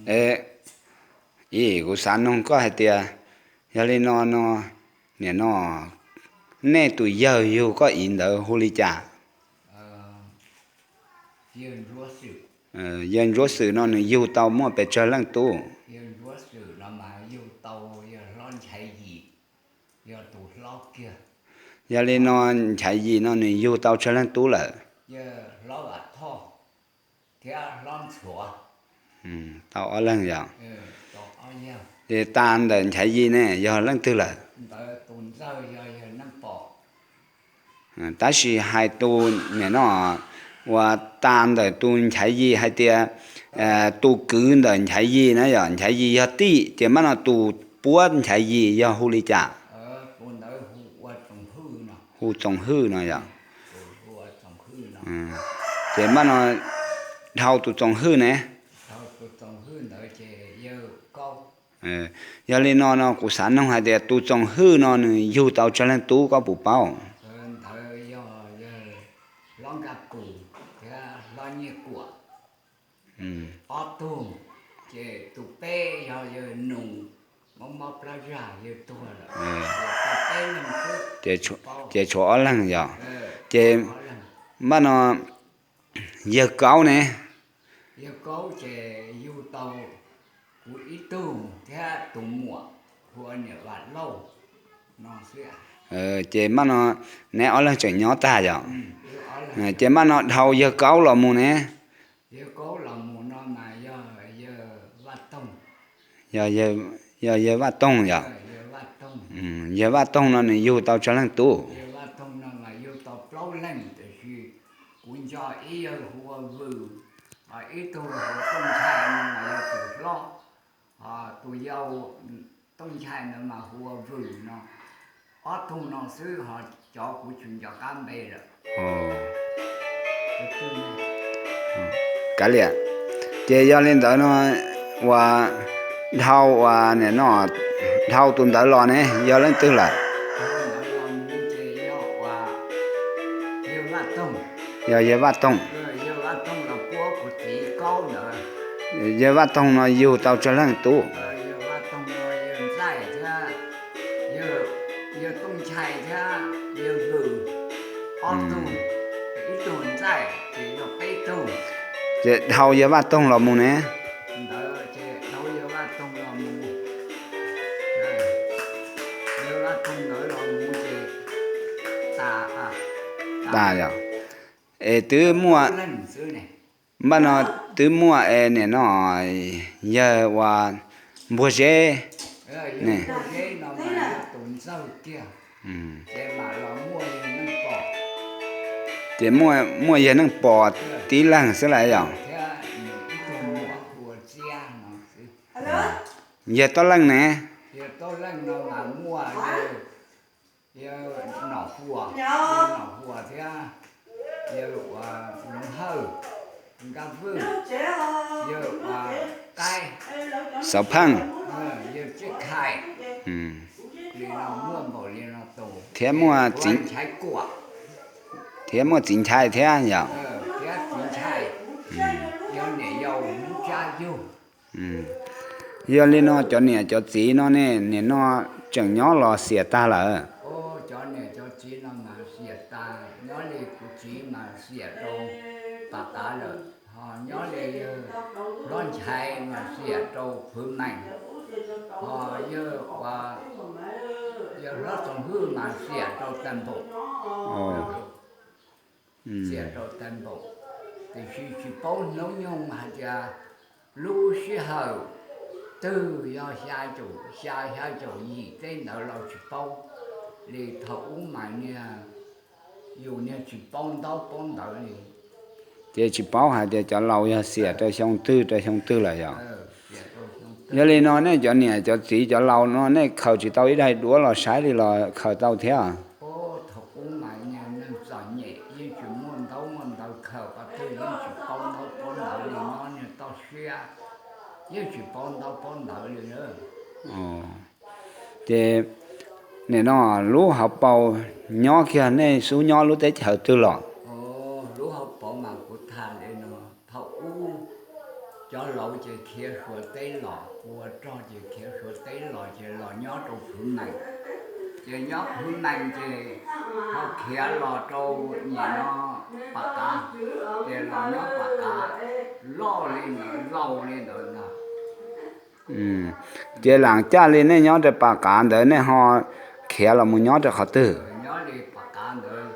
E, ib, kuv xav noog koj hais tias, yog li no no, nim no nej tus yawg yug koj ib ntawd hu li cas? Yawg Ntsuab Xwm no nws yug tau muaj pes tsawg leej tub? Yog li no Nchaiv Yim no nws yug tau tsawg leej tub lawm? Tau ob leeg yog. Ces tas ntawm Nchaiv Yim ne yog leej twg lawm? Tab sis hais tus nim no uas tas ntawm tus Nchaiv Yim hais tias tus kwv ntawm Nchaiv Yim na yog Nchaiv Yim yog tij ces maj no tus puab Nchaiv Yim yog hu li cas? Hu Txoos Hwj no yog. Ces maj no dhau tus Txoos Hwj ne? Yog li no no kuv xav noog hais tias tus Txoos Hwj no nws yug tau tsawg leej tub koj puas paub? Ces tshuav ob leeg yog. Ces maj no yawg Kaub ne? Ces maj no neb ob leeg tseem nyob tag yog. Ces maj no dhau yawg Kaub los mus ne? Yog yawg Vaj Toog yog. Yawg Vaj Toog no nws yug tau tsawg leej tub? Tus yau Tooj Nchai ntawd mas hu ua Vwm no. Ob tug no xwb ho cov kuv tsis nco qab npe lawm. Kav liam, ces yog li ntawd no uas dhau uas nim no dhau tus ntawd los ne yog leej twg lawm? Yog yawg Vaj Toog. Yawg Vaj Toog no yug tau tsawg leej tub? Ces dhau yawg Vaj Toog los mus ne? Tas yog. Es twb muaj, npaj no twb muaj es nim no yawg uas Npuag Zeb ne. Ces muaj yawg Neej Pom tib leeg xwb lawm yog. Yawg Tob Leej ne? Xauv Pheej, thiab muaj, thiab muaj Txiv Nchai thiab yog. Yog li no cov niam cov txiv no ne nim no tseem nyob los xiam tag lawm? Nyob li kuv txiv mas xiam rau tas tas lawm, ho nyob li yawg Hlob Nchaiv mas xiam rau Phwv Mees, ho yawg Hlob Txoos Hwj mas xiam rau tag npaum. Xiam rau tag npaum, tiam sis tsis paub hnub nyoog hais tias lub sij hawm twg yog xya caum xya xya caum yim tej ntawd los tsis paub li. Thaum ub mas niag, yus niag tsis paub ntaub paub ntawv li. Ces tsis paub hais tias cov laus yog xiam rau xyoo twg rau xyoo twg lawm yog. Yog li no nej cov niam cov txiv cov laus no nej khaws tsis tau ib daim duab los saib li los khaws tau thiab? Thaum ub mas niag neeg txom nyem yeej tsis muaj ntaub muaj ntawv khaws qhov twg, yeej tsis paub ntaub paub ntawv li, nyob niag toj siab, yeej tsis paub ntaub paub ntawv li. Ces nim no lub hauv paus nyob kiag nej xub nyob lub teb chaws twg los? Lub hauv paus mas kuv tham li no, thaum ub Cov laus ces khiav Suav teb los, ua rog ces khiav Suav teb los ces los nyob rau Phwv Mees. Ces nyob Phwv Mees ces ho khiav los rau nim no Pas Qav, ces los nyob Pas Qav loj li ntawd, laus li ntawd ntag. Ces lam caj li nej nyob rau Pas Qav ntawd nej ho khiav los mus nyob rau qhov twg? Nyob li Pas Qav ntawd,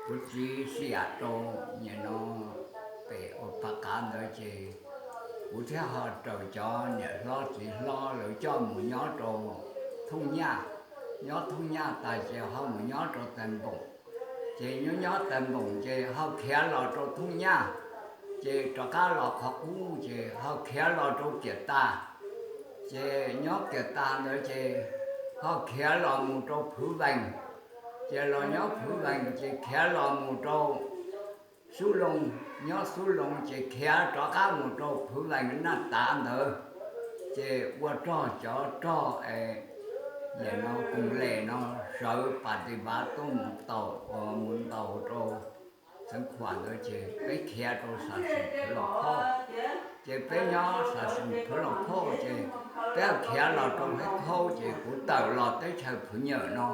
kuv txiv xiam rau nim no pem uas Pas Qav ntawd ces kuv thiaj ho raws cov niam hlob txiv hlob lawv coj mus nyob rau Thooj Nyaj. Nyob Thooj Nyaj tas ces ho mus nyob rau Tais Npoom. Ces nyob nyob Tais Npoom ces ho khiav los rau Thooj Nyaj, ces rov qab los qhov qub ces ho khiav los rau Kiam Tas. Ces nyob Kiam Tas ntawd ces ho khiav los mus rau Phwv Vees. Ces los nyob Phwv Vees ces khiav los mus rau Xub Loo, nyob Xub Loo ces khiav rov qab mus rau Phwv Vees Naj Tav ntawd. Ces ua rog cov rog es nim no koom les no sawv pas tis vav tuaj mus taus, mus ntaus rau Xeev Khuam ntawd ces peb khiav rau Xam Xeem Phwv Los Phauj. Ces peb nyob Xam Xeem Phwv Los Phauj ces peb khiav los rau Hab Khaub ces kuv tawm los teb chaws Phwv Nyawj no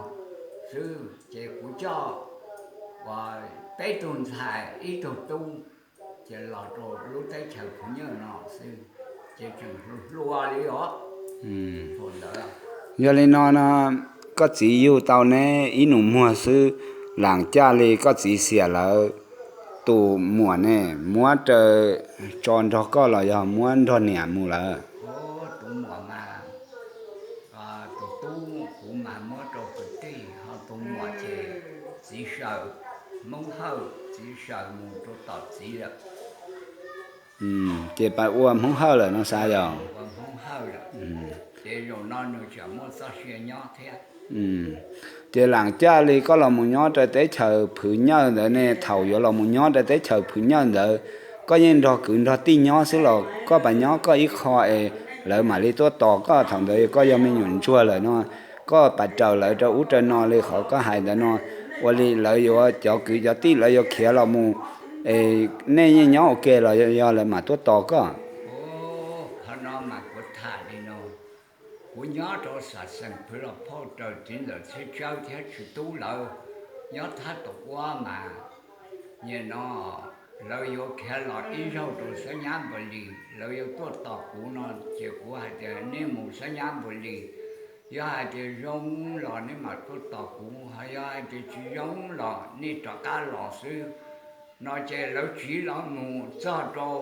xwb ces kuv coj uas peb tug ntxhais ib tug tub ces los rau lub teb chaws Phwv Nyawj no xwb, ces tseem hluas hluas li os. Yog li no no, koj txiv yug tau neb ib nus muag xwb, lam caj li koj txiv xiam lawv tus muam ne muab raws tso nrog koj los yog muab nrog niam mus lawm? Tus muam mas, tus tub kuv mas muab rau kwv tij, ho tus muam ces txiv saws, Hmoob Hawj txiv saws mus rau tom txiv lawm. Ces pab ua Hmoob Hawj lawm no xav yog? Ua Hmoob Hawj lawm. Ces zaum no nws tseem muaj txoj sia nyob thiab. Ces lam caj li koj los mus nyob rau teb chaws Phwv Nyawj ntawd ne, thaum yuav los mus nyob rau teb chaws Phwv Nyawj ntawd, koj yeej nrog kwv nrog tij nyob xwb los koj pab nyob koj ib qho es lawv mam li tuaj tos koj? Thaum ntawd koj yog me nyuam ntsuag lawm no, koj pab raws lawv rau ub rau no li qhov koj hais ntawd no, ua li lawv yuav, cov kwv cov tij lawv yuav khiav los mus, es nej yeej nyob ua ke los yog lawv mam tuaj tos koj? Qhov no mas kuv tham li no, kuv nyob rau Xam Xeem Phwv Los Phauj raws txiv ntxawm Txhiaj Tsawb thiab Tswv Tub lawv nyob Thab Tau Uab mas, nim no lawv yuav khiav los ib zaug rau Xab Nyab Npus Lis, lawv yuav tuaj tos kuv no, ces kuv hais tias nej mus Xab Nyab Npus Lis, yog hais tias zoo los nej mam tuaj tos kuv, ho yog hais tias tsis zoo los nej rov qab los xwb no. Ces lawv tsiv los mus txog rau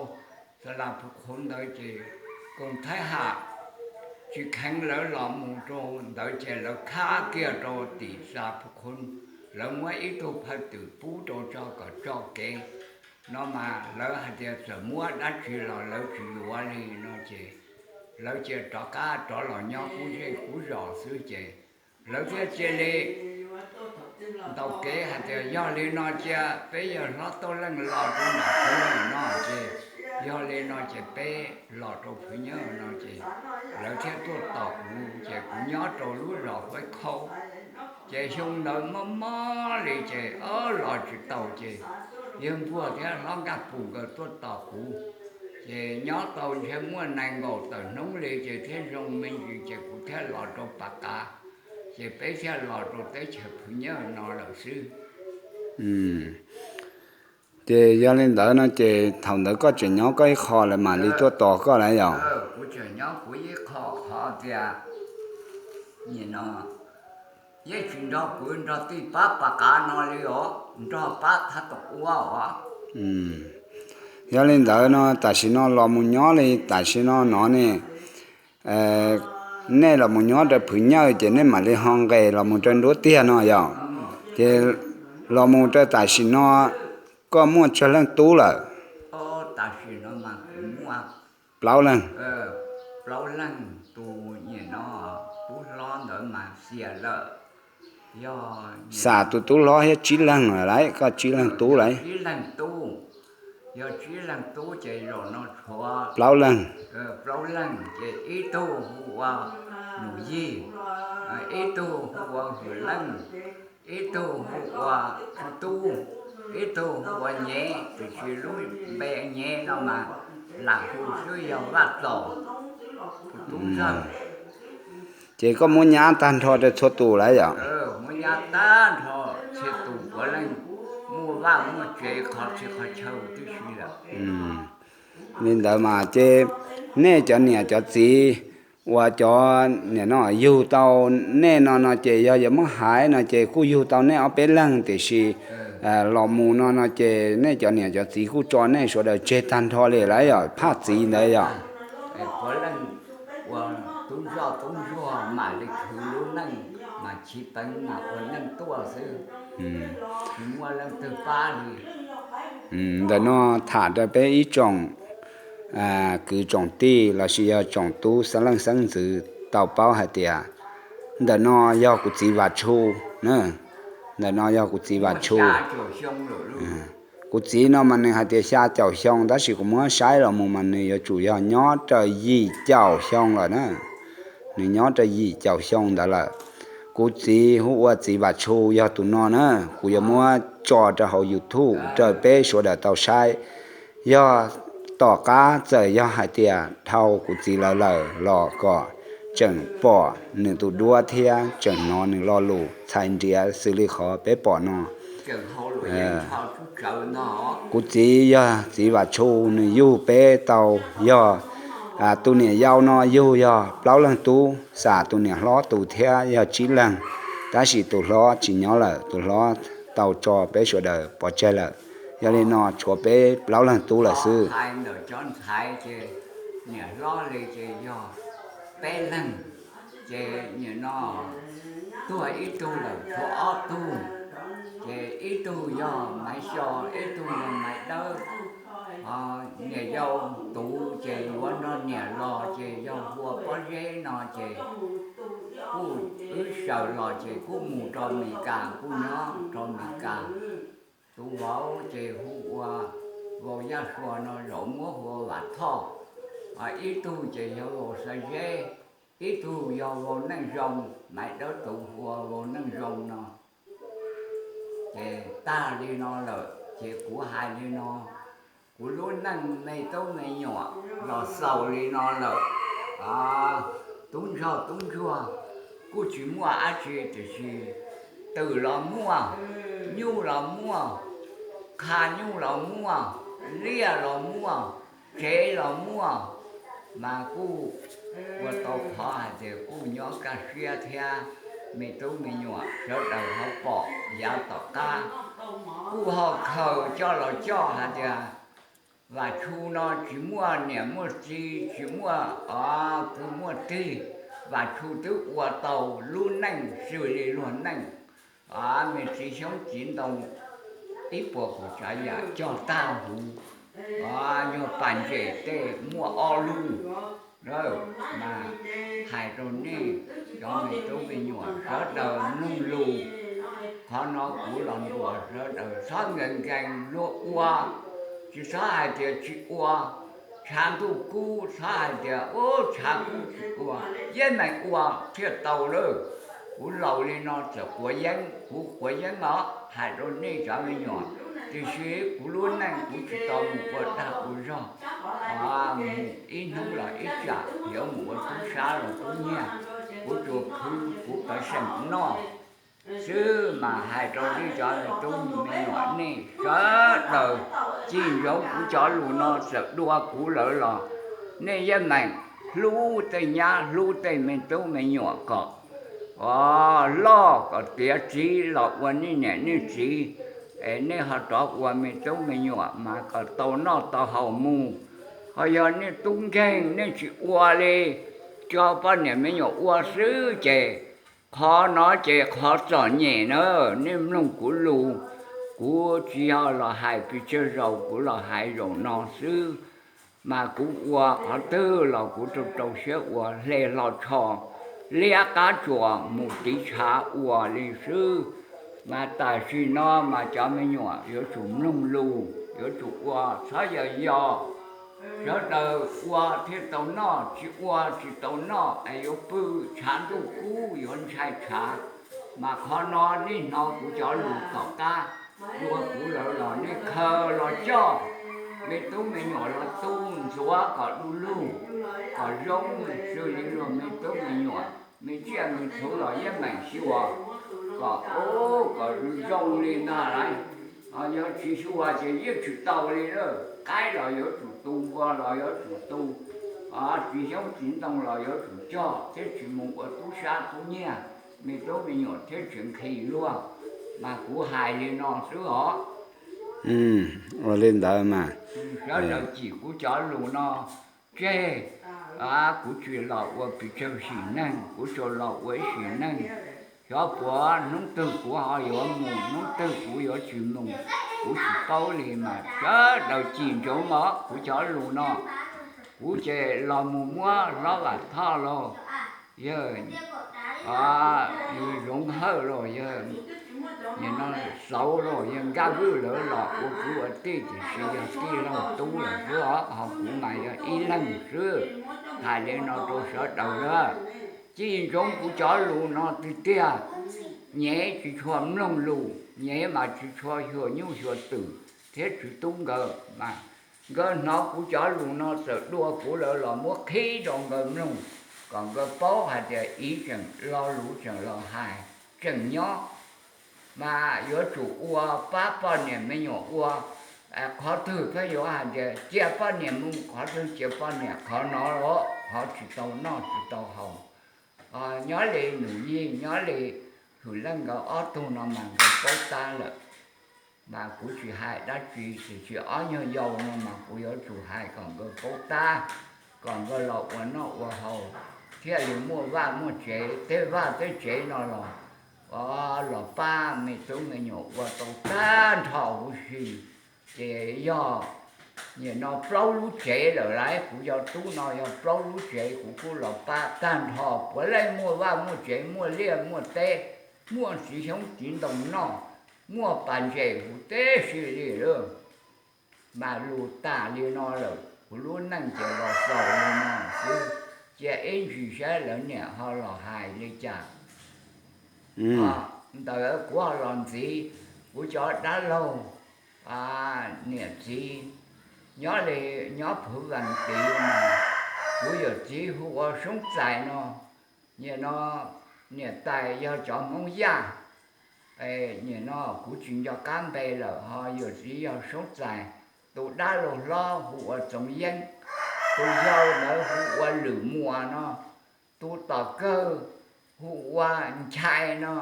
Xa Las Phu Qhuv ntawd ces koom Thaib Ham tsis kheev lawv los mus rau ntawd ces lawv khab kiag rau tim Xa Las Phu Qhuv, lawv muab ib tug phawj twm pub rau tso kom tso kev no mas lawv hais tias txawm muab dab tsi los lawv tsis yuav li no ces lawv cia rov qab rov los nyob qub zej qub zos xwb ces lawv thiaj cia li ntaus kev hais tias yog li no cia peb yawg hlob Tauj Leej los rau nram Phwv Nyawj no ces, yog li no ces peb los rau Phwv Nyawj no ces lawv thiaj tuaj tos kuv ces kuv nyob rau lub zos Huab Khaub. Ces xyoo ntawd mob mob li ces ob los tsis tau ces yawg Npuag thiab hlob Nkaj Pus nkawd tuaj tos kuv. Ces nyob tau ntshe muaj nees nkaum tawm hnub li ces thiaj zoo me ntsis ces kuv thiaj los rau Pas Qav, ces peb thiaj los rau teb chaws Phwv Nyawj no lawm xwb. Ces yog li ntawd no ces thaum ntawd koj tseem nyob koj ib qho lawv mam li tuaj tos koj lawm yog? Kuv tseem nyob kuv ib qho qhov tias nim no yeej tsis nrog kuv nrog tij pab Pas Qav no li os, nrog pab Thab Tau Uab os. Yog li ntawd no tam sim no los mus nyob li tam sim no no ne, nej los mus nyob rau Phwv Nyawj ces nej mam li ho nqes los mus rau nruab tiag no yog? Ces los mus rau tam sim no koj muaj tsawg leej tub lawm? Tam sim no mas kuv muaj plaub leeg. Plaub leeg, tus nim no tub hlob ntawd mas xiam lawm. Yog xam tus tub hlob thiab tsib leeg lawm lauj, koj tsib leeg tub lawm. Tsib leeg tub, yog tsib leeg tub ces zaum no tshuav plaub leeg. Plaub leeg ces ib tug hu ua Nus Yig, ib tug hu ua Hwm Leej, ib tug hu ua Tswv Tub, ib tug hu ua Nyev, tiam sis lub npe Nyev no mas lam hu xwb yog Vaj Txos, tus tub zog. Ces koj muab nyab tag nrho rau txhua tus lawm yom? Muab nyab tag nrho txhia tus puav leej muaj vaj muaj tsev qhov txhia qhov chaw tib si lawm. Li ntawd mas ces nej cov niam cov txiv uas cov niam no yug tau nej no no ces yog yuav muab hais no ces kuj yug tau nej ob peb leeg tiam sis los mus no no ces nej cov niam cov txiv kuj tso nej sawv daws tseg tag nrho li lawm yom, phaj txiv ntawd yom. Puav leej ua tub zoj tub ntsuag mam li khwv lub neej, mas chiv peev mas ua neej tuaj xwb, tsis muaj leej twg pab li. Ntawm no tham rau peb ib tsoom kwv tsoom tij lossis yog tsoom tub xeeb leej xeeb ntxwv tau paub hais tias ntawm no yog kuv txiv Vam Tshu na. Ntawm no yog kuv txiv Vam Tshu. Kuv txiv no mas nws hais tias xya caum xyoo tab sis kuv muab saib los mus mas nws yuav tsum yog nyob raws yim caum xyoo lawm na. Nws nyob raws yim caum xyoo ntawd lawm. Kuv txiv hu ua txiv Vam Tshu yog tus no na. Kuv yuav muab tso rau hauv YouTube rau peb sawv daws tau saib. Yog tom qab txawm yog hais tias dhau kuv txiv lawv lawm los kom tseem pom nws tus duab thiab tseem hnov nws lo lus txhais nriav xws li qhov peb pom no. Kuv txiv yog txiv Vam Tshu, nws yug peb tau yog tus niam yau no yug yog plaub leeg tub, xam tus niam hlob tus thiab yog tsib leeg, tab sis tus hlob tsis nyob lawm, tus hlob tau tso peb sawv daws pov tseg lawm. Yog li no tshuav peb plaub leeg tub lawm xwb. Niam hlob li ces yog peb leeg, ces nim no tuag ib tug lawm tshuav ob tug, ces ib tug yog Maiv Xyo, ib tug yog Maiv Dawb. Niam yau tus ces yuav nrog niam los ces yog hu ua Pob Zeb no ces kuj wb sawv los ces kuj mus rau Mes Kas, kuj nyob rau Mes Kas. Tus vauv ces hu ua vauv Yaj Sua no, zaum muab hu ua Vam Thoj. Ib tug ces yog vauv Xav Zeb, ib tug yog vauv Neej Zoo, Maiv Dawb tus hu ua vauv Neej Zoo no. Ces tag li no lawm ces kuv hais li no, kuv lub neej me tub me nyuam los xaus li no lawm. Tub ntsog tub ntsuag kuj tsis muaj dab tsi tiam sis twm los muaj, nyuj los muaj, qha nyuj los muaj, liaj los muaj, tsev los muaj, mas kuj ua tau qhov hais tias kuj nyob kaj siab thiab. Me tub me nyuam sawv daws ho pom yav tom qab, kuj ho khaws coj los coj hais tias Vam Tshu no tsis muaj niam muaj txiv, tsis muaj kwv muaj tij. Vam Tshu twb ua tau lub neej xws li luag neej. Me txiv xyoob txiv ntoo ib puas kaum tsav yam cog tag huv, yog pas ntses tej muaj ob lub. Mas hais rau nej cov me tub me nyuam sawv daws mloog lus, qhov no kuv los ntuas sawv daws txhob nkees nkees luag ua, tsis txhob hais tias tsis ua. Tshav ntuj kub txhob hais tias ub tshav kub tsis ua, yeej meem ua thiaj tau lawm. Kuv laus li no txawm quav yeeb, kuv quav yeeb os, hais rau nej cov me nyuam, tiam sis kuv lub neej kuv tsis tau mus ua dag ua zog, mus ib hnub los ib tsam, yuav mus ua tub sab los tub nyiag, kuv tsuas khwv kuv pawv seem noj xwb. Mas hais rau nej cov tub me nyuam nej sawv daws, txij ntsoov kuv cov lus no txawm dua kuv lawm los nej yeej meem hlub tej nyab hlub tej me tub me nyuam kom loj, kom tiav txiv los ua nej niam nej txiv, es nej ho rov ua me tub me nyuam mas kom tau noj tau haus mus. Ho yog nej tub nkeeg nej tsis ua li, tso poj niam me nyuam ua xwb ces qhov no ces qhov txom nyem na. Nej mloog kuv lus, kuv tsis yog los hais pes tsawg zaus, kuv los hais zaum no xwb. Mas kuv ua qhov twg los kuv rau rau siab ua, hle hlo tsho, liab qab tsuas mus tiv tshav ua li xwb. Mas tam sim no mas cov me nyuam yuav tsum mloog lus, yuav tsum ua, txhob yog yog. Sawv daws ua thiaj tau noj, tsis ua tsis tau noj es yuav pw tshav ntuj kub yuav ntshai tshav. Mas qhov no nej hnov kuv cov lus tom qab, dua kuv lawm los nej khaws los coj, me tub me nyuam los tu ntxuav kom du lug, kom zoo xws li luag me tub me nyuam, me tsiaj me txhu los yeej meem xyuas kom ub kom zoo li ntag lauj. Yog tsis xyuas ces yeej tsis tau li lawm. Qaib los yuav tsum tu, npua los yuav tsum tu, txiv xyoob txiv ntoo los yuav tsum cog thiab tsis mus ua tub sab tub nyiag, me tub me nyuam thiaj tsis nqhis luag. Mas kuv hais li no xwb os. Ua li ntawd mas sawv daws cim kuv cov lus no tseg. Kuv tsis los ua pes tsawg sim neej, kuv tsuas los ua ib sim neej. Xyov puas hnub twg kuv ho yuav mus, hnub twg kuv yuav tsis mus, kuv tsis paub li. Mas sawv daws cim ntsoov os kuv cov lus no. Kuv ces los mus muab hlob Vam Thoj los, yawg Zoov Hawj los, yawg Xauv los, yawg Nkaj Vwj lawv los ua kwv ua tij tiam sis yog tij laug tub lawm xwb os, ho kuv mas yog ib leeg xwb. Hais li no rau sawv daws na, cim ntsoov kuv cov lus no tiag tiag. Nyev tsis tshua mloog lus, nyev mas tsis tshua xyuas nyuj xyuas twm thiab tswv tub nkawd mas nkawd hnov kuv cov lus no txawm dua kuv lawv los muab qhib rau nkawd mloog, kom nkawd paub hais tias ib tseem lo lus tseem los hais, tseem nyob. Mas yuav tsum ua pab poj niam me nyuam ua, qhov twg pheej yuav hais tias cia poj niam mus qhov twg, cia poj niam qhov no los qhov tsis tau noj tsis tau haus. Nyob li Nus Yig nyob li Hwm Leej nkawd ob tug no mas nkawd paub tab lawm. Mas kuv tsis hais dab tsi, tiam sis ob nyuag yau no mas kuv yuav tsum hais kom nkawd paub tab, kom nkawd los ua noj ua haus, thiaj li muaj vaj muaj tsev. Tej vaj tej tsev no los, los pab me tub me nyuam ua tau tag nrho huv si. Ces yog nim no plaub lub tsev lawm lauj, kuv cov tub no yog plaub lub tsev, kuv kuj los pab tag nrho. Puav leej muaj vaj muaj tsev, muaj liaj muaj teb, muaj txiv xyoob txiv ntoo noj, muaj pas ntses huv tib si li lawm. Mas lus tas li no lawm, kuv lub neej ces los xaus li no xwb. Cia ib ntsis saib lawv niam ho los hais li cas. Ntawd kuv ho los ntxiv kuv cov dab laug niam txiv nyob li, nyob Phuv Vees tid mas kuv yawm txiv hu ua Soob Txais no. Nim no niam tais yog cov Hmoob Yaj, nim no kuv tsis nco qab npe lawm, ho yawm txiv yog Soob Txais. Tus dab laug hlob hu ua Txoov Yeeb, tus yau ntawd hu ua Lwm Muas no, tus tom kawg hu ua Nchai no.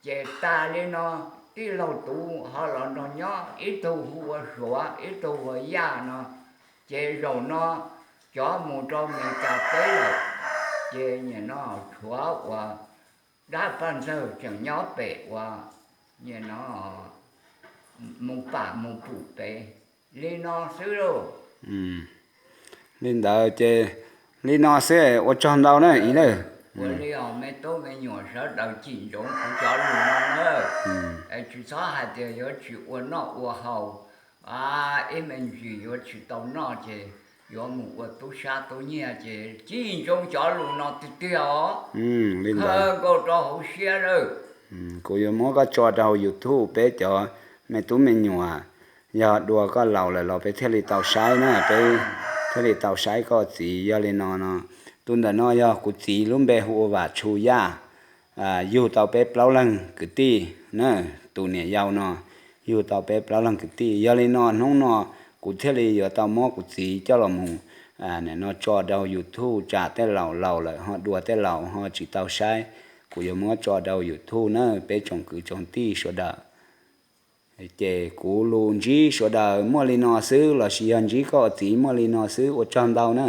Ces tas li no, tij laug Tuv ho los nrog nyob, ib tug hu ua Suav, ib tug ua Yaj no. Ces zaum no cov mus rau Mes Kas teb lawm, ces nim no tshuav uas dab Paj Ntxawg tseem nyob pem uas nim no mus pam mus pum pem. Li no xwb lauj. Li ntawd ces li no xwb, ua tsaug ntau na Iv na. Ua li os me tub me nyuam sawv daws cim ntsoov kuv cov lus no na, es tsis txhob hais tias yuav tsis ua noj ua haus, ib me ntsis yuav tsis tau noj ces yuav mus ua tub sab tub nyiag ces cim ntsoov cov lus no tiag tiag os. Kawg nkaus rau hauv siab lawm. Kuv yuav muab koj tso rau YouTube peb cov me tub me nyuam, yog dua koj laus lawm los peb thiaj li tau saib na, peb thiaj li tau saib koj txiv. Yog li no no, tus ntawm no yog kuv txiv, lub npe hu ua Vam Tshu Yaj, yug tau peb plaub leeg kwv tij na. Tus niam yau no yug tau peb plaub leeg kwv tij. Yog li no hnub no kuv thiaj li yuav tau muab kuv txiv coj los mus nim no tso rau YouTube, tsam tej laus laus lawm ho dua tej laus ho tsis tau saib. Kuv yuav muab tso rau YouTube na peb tsoom kwv tsoom tij sawv daws. Ces kuv lus ntsib sawv daws muaj li no xwb, los sis yog ntsib koj txiv muaj li no xwb, ua tsaug ntau na.